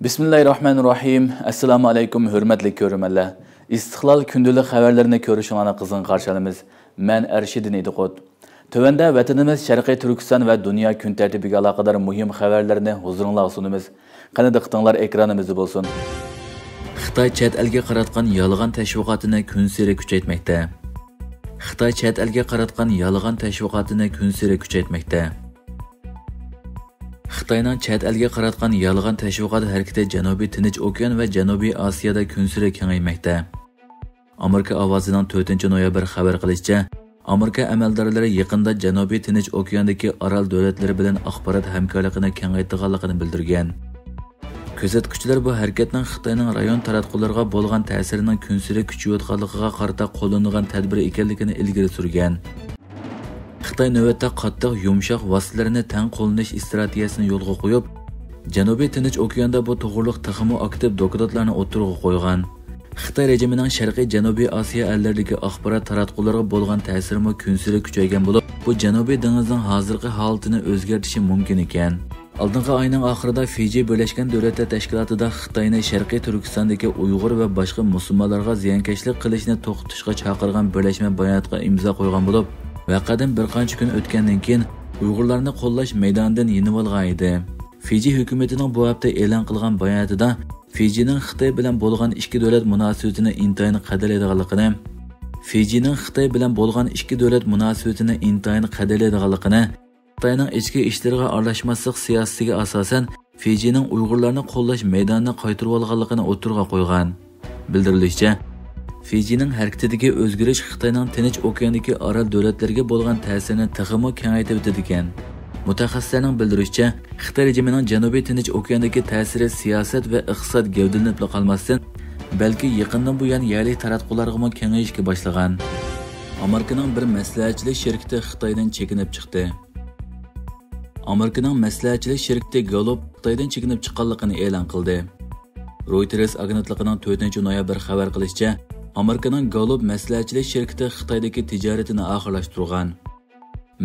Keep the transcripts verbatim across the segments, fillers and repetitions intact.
بىسمىللاھىررەھمانىررەھىم. ئەسسالامۇ ئەلەيكۇم، ھۆرمەتلىك كۆرۈرمەنلەر. ئىستىقلال كۈندىلىك خەۋەرلىرىنى كۆرۈشۈڭلارنى قىزغىن قارشى ئالىمىز. مەن ئەرشىدىن ئىدىقۇت. تۆۋەندە ۋەتىنىمىز شەرقىي تۈركىستان ۋە دۇنيا كۈن تەرتىپىگە ئالاقىدار مۇھىم خەۋەرلەرنى ھۇزۇرۇڭلارغا سۇنىمىز. قېنى، دىققىتىڭلار ئېكرانىمىزدا بولسۇن. خىتاي چەت ئەلگە قاراتقان يالغان تەشۋىقاتىنى كۈنسېرى كۈچەيتمەكتە. خىتاي چەت ئەلگە قاراتقان يالغان تەشۋىقاتىنى كۈنسېرى كۈچەيتمەكتە. خىتاينىڭ چەت ئەلگە قاراتقان يالغان تەشۋىقات ھەرىكىتى جەنۇبىي تىنچ ئوكيان ۋە جەنۇبىي ئاسىيادا كۈنسېرى كېڭەيمەكتە. ئامېرىكا ئاۋازىنىڭ تۆتىنچى نويابىر خەۋەر قىلىشىچە، ئامېرىكا ئەمەلدارلىرى يېقىندا جەنۇبىي تىنچ ئوكياندىكى ئارال دۆلەتلىرى بىلەن ئاخبارات ھەمكارلىقىنى كېڭەيتىدىغانلىقىنى بىلدۈرگەن. كۆزەتكۈچىلەر بۇ ھەرىكەتنىڭ خىتاينىڭ رايون تاراتقۇلىرىغا بولغان تەسىرىنىڭ كۈنسېرى كۈچىيىۋاتقانلىقىغا قارىتا قوللىنىدىغان تەدبىر ئىكەنلىكىنى ئىلگىرى سۈرگەن. خىتاي نۆۋەتتە قاتتىق، يۇمشاق ۋاسىتىلەرنى تەڭ قوللىنىش ئىستراتېگىيەسىنى يولغا قويۇپ، جەنۇبىي تىنچ ئوكياندا بۇ توغرۇلۇق تېخىمۇ ئاكتىپ دوكلاتلارنى ئوتتۇرىغا قويغان. خىتاي رېجىمىنىڭ شەرقىي جەنۇبىي ئاسىيا ئەللىرىدىكى ئاخبارات تاراتقۇلىرىغا بولغان تەسىرىمۇ كۈنسېرى كۈچەيگەن بولۇپ، بۇ جەنۇبىي دېڭىزنىڭ ھازىرقى ھالىتىنى ئۆزگەرتىشى مۇمكىن ئىكەن. ئالدىنقى ئاينىڭ ئاخىرىدا فىجى بىرلەشكەن دۆلەتلەر تەشكىلاتىدا خىتاينى شەرقىي تۈركىستاندىكى ئۇيغۇر ۋە باشقا مۇسۇلمانلارغا زىيانكەشلىك قىلىشنى توختىتىشقا چاقىرغان بىرلەشمە باياناتقا ئىمزا قويغان بولۇپ، ۋەقەدىن بىر قانچە كۈن ئۆتكەندىن كېيىن ئۇيغۇرلارنى قوللاش مەيدانىدىن يېنىۋالغان ئىدى. فىجى ھۆكۈمىتىنىڭ بۇ ھەپتە ئېلان قىلغان باياناتىدا فىجىنىڭ خىتاي بىلەن بولغان ئىككى دۆلەت مۇناسىۋىتىنى ئىنتايىن قەدىرلەيدىغانلىقىنى، فىجىنىڭ خىتاي بىلەن بولغان ئىككى دۆلەت مۇناسىۋىتىنى ئىنتايىن قەدىرلەيدىغانلىقىنى، خىتاينىڭ ئىچكى ئىشلىرىغا ئارىلاشماسلىق سىياسىتىگە ئاساسەن، فىجىنىڭ ئۇيغۇرلارنى قوللاش مەيدانىنى قايتۇرۇۋالغانلىقىنى ئوتتۇرىغا قويغان. بىلدۈرۈلۈشىچە، فىجىنىڭ ھەرىكىتىدىكى ئۆزگىرىش خىتاينىڭ تىنچ ئوكياندىكى ئارال دۆلەتلىرىگە بولغان تەسىرىنى تېخىمۇ كېڭەيتىۋېتىدىكەن. مۇتەخەسسىسلەرنىڭ بىلدۈرۈشىچە، خىتاي رېجىمىنىڭ جەنۇبىي تىنچ ئوكياندىكى تەسىرى سىياسەت ۋە ئىقتىساد گەۋدىلىنىپلا قالماستىن، بەلكى يېقىندىن بۇيان يەرلىك تاراتقۇلارغىمۇ كېڭىيىشكە باشلىغان. ئامېرىكىنىڭ بىر مەسلىھەتچىلىك شىركىتى خىتايدىن چېكىنىپ چىقتى. ئامېرىكىنىڭ مەسلىھەتچىلىك شىركىتى گاللوپ خىتايدىن چېكىنىپ چىققانلىقىنى ئېلان قىلدى. رويتېرس ئاگېنتلىقىنىڭ تۆتىنچى نويابىر خەۋەر قىلىشىچە، ئامېرىكىنىڭ گاللوپ مەسلىھەتچىلىك شىركىتى خىتايدىكى تىجارىتىنى ئاخىرلاشتۇرغان.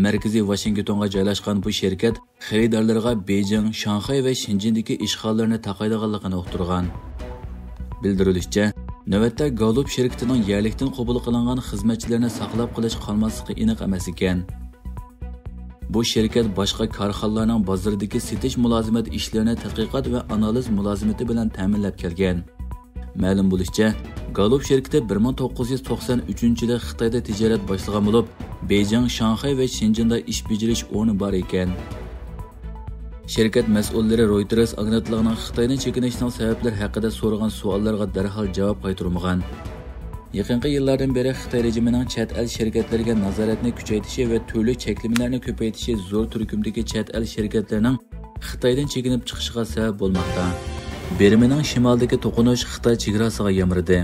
مەركىزى ۋاشىنگتونغا جايلاشقان بۇ شىركەت خېرىدارلىرىغا بېيجىڭ، شاڭخەي ۋە شېنجېندىكى ئىشخانىلىرىنى تاقايدىغانلىقىنى ئۇقتۇرغان. بىلدۈرۈلۈشىچە، نۆۋەتتە گاللوپ شىركىتىنىڭ يەرلىكتىن قوبۇل قىلىنغان خىزمەتچىلىرىنى ساقلاپ قېلىش قالماسلىقى ئېنىق ئەمەس ئىكەن. بۇ شىركەت باشقا كارخانىلارنىڭ بازاردىكى سېتىش مۇلازىمەت ئىشلىرىنى تەتقىقات ۋە ئانالىز مۇلازىمىتى بىلەن تەمىنلەپ كەلگەن. مەلۇم بولۇشىچە، گاللوپ شىركىتى بىر مىڭ توققۇز يۈز توقسان ئۈچىنچى يىلى خىتايدا تىجارەت باشلىغان بولۇپ، بېيجىڭ، شاڭخەي ۋە شېنجېندا ئىش بېجىرىش ئورنى بار ئىكەن. شىركەت مەسئۇللىرى رويتېرس ئاگېنتلىقىنىڭ خىتايدىن چېكىنىشىنىڭ سەۋەبلىرى ھەققىدە سورىغان سوئاللارغا دەرھال جاۋاب قايتۇرمىغان. يېقىنقى يىللاردىن بېرى خىتاي رېجىمىنىڭ چەت ئەل شىركەتلىرىگە نازارەتنى كۈچەيتىشى ۋە تۈرلۈك چەكلىمىلەرنى كۆپەيتىشى زور تۈركۈمدىكى چەت ئەل شىركەتلىرىنىڭ خىتايدىن چېكىنىپ چىقىشىغا سەۋەب بولماقتا. بىرمىنىڭ شىمالىدىكى توقۇنۇش خىتاي چېگراسىغا يامرىدى.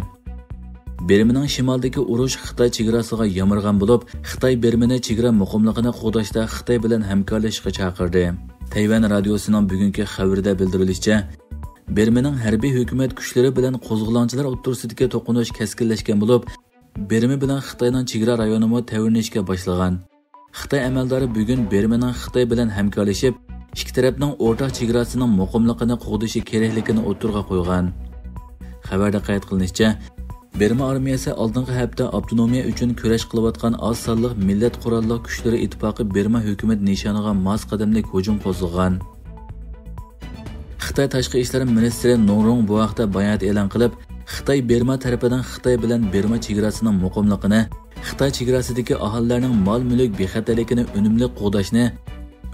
بىرمىنىڭ شىمالىدىكى ئۇرۇش خىتاي چېگراسىغا يامرىغان بولۇپ، خىتاي بىرمىنى چېگرا مۇقىملىقىنى قوغداشتا خىتاي بىلەن ھەمكارلىشىشقا چاقىردى. تەيۋەن رادىيوسىنىڭ بۈگۈنكى خەۋىرىدە بىلدۈرۈلۈشىچە، بىرمىنىڭ ھەربىي ھۆكۈمەت كۈچلىرى بىلەن قوزغىلاڭچىلار ئوتتۇرىسىدىكى توقۇنۇش كەسكىنلەشكەن بولۇپ، بىرمە بىلەن خىتاينىڭ چېگرا رايونىمۇ تەۋرىنىشكە باشلىغان. خىتاي ئەمەلدارى بۈگۈن بىرمىنىڭ خىتاي بىلەن ھەمكارلىشىپ، ئىككى تەرەپنىڭ ئورتاق چېگراسىنىڭ مۇقىملىقىنى قوغدىشى كېرەكلىكىنى ئوتتۇرىغا قويغان. خەۋەردە قەيت قىلىنىشىچە، بىرما ئارمىيەسى ئالدىنقى ھەپتە ئاپتونومىيە ئۈچۈن كۈرەش قىلىۋاتقان ئاز سانلىق مىللەت قوراللىق كۈچلىرى ئىتتىپاقى بىرما ھۆكۈمەت نىشانىغا ماس قەدەملىك ھۇجۇم قوزغىغان. خىتاي تاشقى ئىشلار مىنىستىرى نۇڭ رۇڭ بۇ ھەقتە بايانات ئېلان قىلىپ، خىتاي بىرما تەرىپىدىن خىتاي بىلەن بىرما چېگراسىنىڭ مۇقىملىقىنى، خىتاي چېگراسىدىكى ئاھالىلەرنىڭ مال-مۈلۈك بىخەتەرلىكىنى ئۈنۈملۈك قوغداشنى،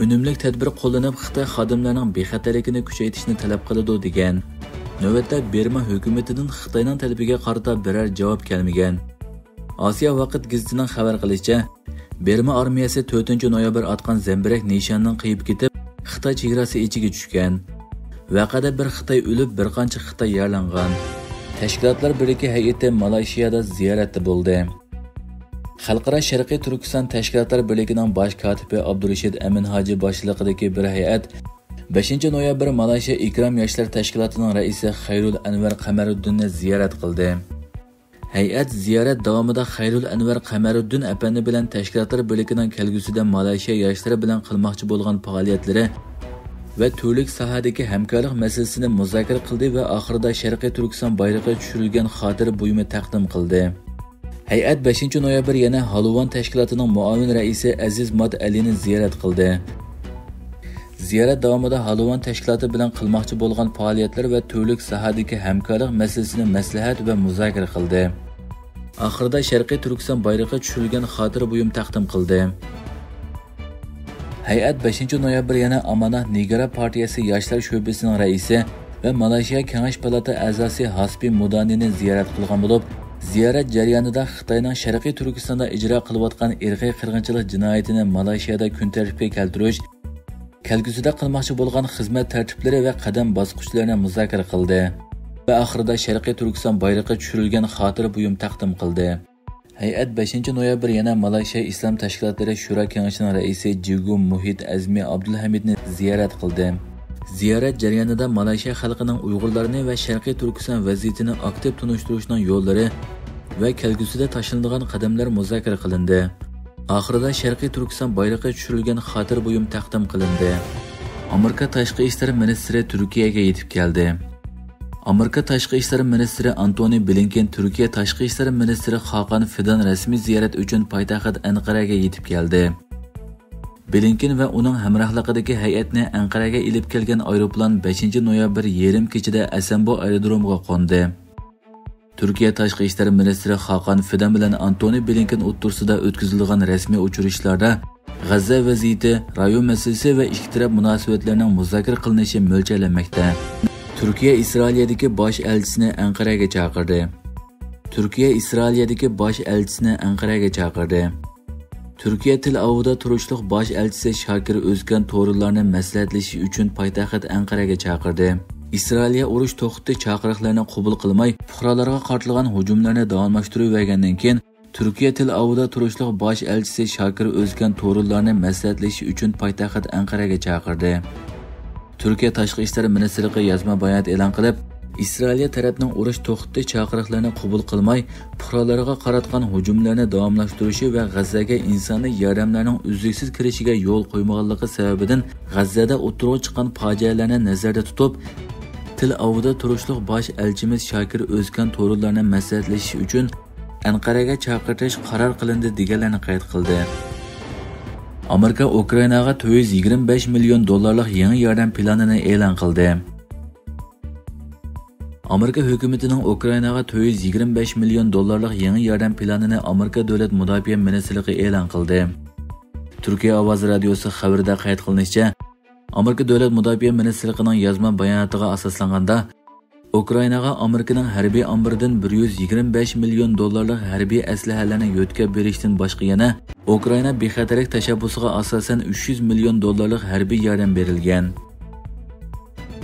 ئۈنۈملۈك تەدبىر قوللىنىپ، خىتاي خادىملىرىنىڭ بىخەتەرلىكىنى كۈچەيتىشنى تەلەپ قىلىدۇ، دېگەن. نۆۋەتتە بىرما ھۆكۈمىتىدىن خىتاينىڭ تەلىپىگە قارىتا بىرەر جاۋاب كەلمىگەن. ئاسىيا ۋاقىت گېزىتىنىڭ خەۋەر قىلىشىچە، بىرما ئارمىيەسى تۆتىنچى نويابىر ئاتقان زەمبىرەك نىشانىنىڭ قېيىپ كېتىپ، خىتاي چېگراسى ئىچىگە چۈشكەن. ۋەقەدە بىر خىتاي ئۆلۈپ، بىر قانچە خىتاي يارىلانغان. تەشكىلاتلار بىرلىكى ھەيئىتى مالايشىيادا زىيارەتتە بولدى. خەلقئارا شەرقىي تۈركىستان تەشكىلاتلار بىرلىكىنىڭ باش كاتىپى ئابدۇرېشىت ئەمىن ھاجى باشچىلىقىدىكى بىر ھەيئەت بەشىنچى نويابىر مالايشىيا ئىكرام ياشلار تەشكىلاتىنىڭ رەئىسى خەيرۇل ئەنۋەر قەمەرۇددىننى زىيارەت قىلدى. ھەيئەت زىيارەت داۋامىدا خەيرۇل ئەنۋەر قەمەرۇددىن ئەپەندى بىلەن تەشكىلاتلار بىرلىكىنىڭ كەلگۈسىدە مالايشىيا ياشلىرى بىلەن قىلماقچى بولغان پائالىيەتلىرى، ۋە تۈرلۈك ساھەدىكى ھەمكارلىق مەسىلىسىنى مۇزاكىرە قىلدى ۋە ئاخىرىدا شەرقىي تۈركىستان بايرىقى چۈشۈرۈلگەن خاتىرە بۇيۇمى تەقدىم قىلدى. ھەيئەت بەشىنچى نويابىر يەنە ھالىۋان تەشكىلاتىنىڭ مۇئاۋىن رەئىسى ئەزىز مات ئەلىنى زىيارەت قىلدى. زىيارەت داۋامىدا ھالىۋان تەشكىلاتى بىلەن قىلماقچى بولغان پائالىيەتلەر ۋە تۈرلۈك ساھەدىكى ھەمكارلىق مەسىلىسىنى مەسلىھەت ۋە مۇزاكىرە قىلدى. ئاخىرىدا شەرقىي تۈركىستان بايرىقى چۈشۈرۈلگەن خاتىرە بۇيۇم تەقدىم قىلدى. ھەيئەت بەشىنچى نويابىر يەنە ئامانات نىگارا پارتىيەسى ياشلار شۆبىسىنىڭ رەئىسى ۋە مالايشىيا كېڭەش پالاتا ئەزاسى ھاسپى مۇدانىنى زىيارەت قىلغان بولۇپ، زىيارەت جەريانىدا خىتاينىڭ شەرقىي تۈركىستاندا ئىجرا قىلىۋاتقان ئىرقىي قىرغىنچىلىق جىنايىتىنى مالايشىيادا كۈن تەرتىپكە كەلتۈرۈش، كەلگۈسىدە قىلماقچى بولغان خىزمەت تەرتىپلىرى ۋە قەدەم باسقۇچلىرىنى مۇزاكىرە قىلدى ۋە ئاخىرىدا شەرقىي تۈركىستان بايرىقى چۈشۈرۈلگەن خاتىرە بۇيۇم تەقدىم قىلدى. ھەيئەت بەشىنچى نويابىر يەنە مالايشىيا ئىسلام تەشكىلاتلىرى شورا كېڭىشىنىڭ رەئىسى جىگۇ مۇھىت ئەزمى ئابدۇلھەمىدنى زىيارەت قىلدى. زىيارەت جەريانىدا مالايشىيا خەلقىنىڭ ئۇيغۇرلارنى ۋە شەرقىي تۈركىستان ۋەزىيىتىنى ئاكتىپ تونۇشتۇرۇشنىڭ يوللىرى ۋە كەلگۈسىدە تاشلىنىدىغان قەدەملەر مۇزاكىرە قىلىندى. ئاخىرىدا شەرقىي تۈركىستان بايرىقى چۈشۈرۈلگەن خاتىرە بۇيۇم تەقدىم قىلىندى. ئامېرىكا تاشقى ئىشلار مىنىستىرى تۈركىيەگە يېتىپ كەلدى. ئامېرىكا تاشقى ئىشلار مىنىستىرى ئانتونى بلىنكېن تۈركىيە تاشقى ئىشلار مىنىستىرى خاقان فىدان رەسمىي زىيارەت ئۈچۈن پايتەخت ئەنقەرەگە يېتىپ كەلدى. بلىنكېن ۋە ئۇنىڭ ھەمراھلىقىدىكى ھەيئەتنى ئەنقەرەگە ئېلىپ كەلگەن ئايروپىلان بەشىنچى نويابىر يېرىم كېچىدە ئەسەنبو ئايرودرومىغا قوندى. تۈركىيە تاشقى ئىشلار مىنىستىرى خاقان فىدان بىلەن ئانتونى بلىنكېن ئوتتۇرىسىدا ئۆتكۈزۈلىدىغان رەسمىي ئۇچرىشىشلاردا غەززە ۋەزىيىتى، رايون مەسىلىسى ۋە ئىككى تەرەپ مۇناسىۋەتلىرىنىڭ مۇزاكىرە قىلىنىشى مۆلچەرلەنمەكتە. تۈركىيە ئىسرائىلىيەدىكى باش ئەلچىسىنى ئەنقەرەگە چاقىردى. تۈركىيە ئىسرائىلىيەدىكى باش ئەلچىسىنى ئەنقەرەگە چاقىردى. تۈركىيە تېل ئاۋىۋدا تۇرۇشلۇق باش ئەلچىسى شاكىر ئۆزكەن تورۇنلارنى مەسلىھەتلىشىش ئۈچۈن پايتەخت ئەنقەرەگە چاقىردى. ئىسرائىلىيە ئۇرۇش توختىتىش چاقىرىقلىرىنى قوبۇل قىلماي، پۇقرالارغا قارىتىلغان ھۇجۇملارنى داۋاملاشتۇرۇۋەرگەندىن كېيىن، تۈركىيە تېل ئاۋىۋدا تۇرۇشلۇق باش ئەلچىسى شاكىر ئۆزكەن تورۇنلارنى مەسلىھەتلىشىش ئۈچۈن پايتەخت ئەنقەرەگە چاقىردى. تۈركىيە تاشقى ئىشلار مىنىستىرلىقى يازما بايانات ئېلان قىلىپ، ئىسرائىلىيە تەرەپنىڭ ئۇرۇش توختىتىش چاقىرىقلىرىنى قوبۇل قىلماي، پۇقرالارغا قاراتقان ھۇجۇملىرىنى داۋاملاشتۇرۇشى ۋە غەززەگە ئىنسانىي ياردەملەرنىڭ ئۈزلۈكسىز كىرىشىگە يول قويمىغانلىقى سەۋەبىدىن، غەززەدە ئوتتۇرىغا چىققان پاجىئەلەرنى نەزەردە تۇتۇپ، تېل ئاۋىۋدا تۇرۇشلۇق باش ئەلچىمىز شاكىر ئۆزكەن تورۇنلارنى مەسلىھەتلىشىش ئۈچۈن ئەنقەرەگە چاقىرتىش قارار قىلىندى، دېگەنلەرنى قەيت قىلدى. ئامېرىكا ئۇكرائىناغا تۆت يۈز يىگىرمە بەش مىليون دوللارلىق يېڭى ياردەم پىلانىنى ئېلان قىلدى. ئامېرىكا ھۆكۈمىتىنىڭ ئۇكرائىناغا تۆت يۈز يىگىرمە بەش مىليون دوللارلىق يېڭى ياردەم پىلانىنى ئامېرىكا دۆلەت مۇداپىئە مىنىستىرلىقى ئېلان قىلدى. تۈركىيە ئاۋازى رادىيوسى خەۋىرىدە قەيت قىلىنىشىچە، ئامېرىكا دۆلەت مۇداپىئە مىنىستىرلىقىنىڭ يازما باياناتىغا ئاساسلانغاندا، ئۇكرائىناغا ئامېرىكىنىڭ ھەربىي ئامبىرىدىن بىر يۈز يىگىرمە بەش مىليون دوللارلىق ھەربىي ئەسلىھەلەرنى يۆتكەپ بېرىشتىن باشقا، يەنە ئۇكرائىنا بىخەتەرلىك تەشەببۇسىغا ئاساسەن ئۈچ يۈز مىليون دوللارلىق ھەربىي ياردەم بېرىلگەن.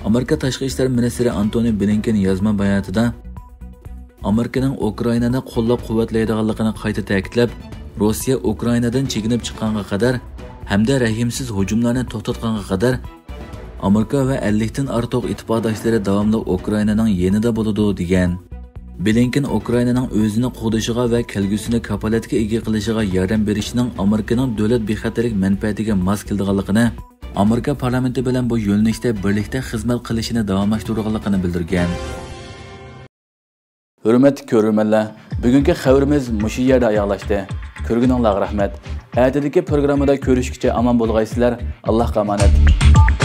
ئامېرىكا تاشقى ئىشلار مىنىستىرى ئانتونى بلىنكېن يازما باياناتىدا، ئامېرىكىنىڭ ئۇكرائىنانى قوللاپ-قۇۋۋەتلەيدىغانلىقىنى قايتا تەكىتلەپ، روسىيە ئۇكرائىنادىن چېكىنىپ چىققانغا قەدەر ھەمدە رەھىمسىز ھۇجۇملارنى توختاتقانغا قەدەر، ئامېرىكا ۋە ئەللىكتىن ئارتۇق ئىتتىپاقداشلىرى داۋاملىق ئۇكرائىنانىڭ يېنىدا بولىدۇ، دېگەن. بلىنكېن ئۇكرائىنانىڭ ئۆزىنى قوغدىشىغا ۋە كەلگۈسىنى كاپالەتكە ئىگە قىلىشىغا ياردەم بېرىشىنىڭ ئامېرىكىنىڭ دۆلەت بىخەتەرلىك مەنپەئەتىگە ماس كېلىدىغانلىقىنى، ئامېرىكا پارلامېنتى بىلەن بۇ يۆنىلىشتە بىرلىكتە خىزمەت قىلىشىنى داۋاملاشتۇرىدىغانلىقىنى بىلدۈرگەن. ھۆرمەتلىك كۆرۈرمەنلەر، بۈگۈنكى خەۋىرىمىز مۇشۇ يەردە ئاياغلاشتى. كۆرگىنىڭلارغا رەھمەت. ئەتىدىكى پروگراممىدا كۆرۈشكىچە ئامان بولغايسىلەر. ئاللاھقا ئامانەت.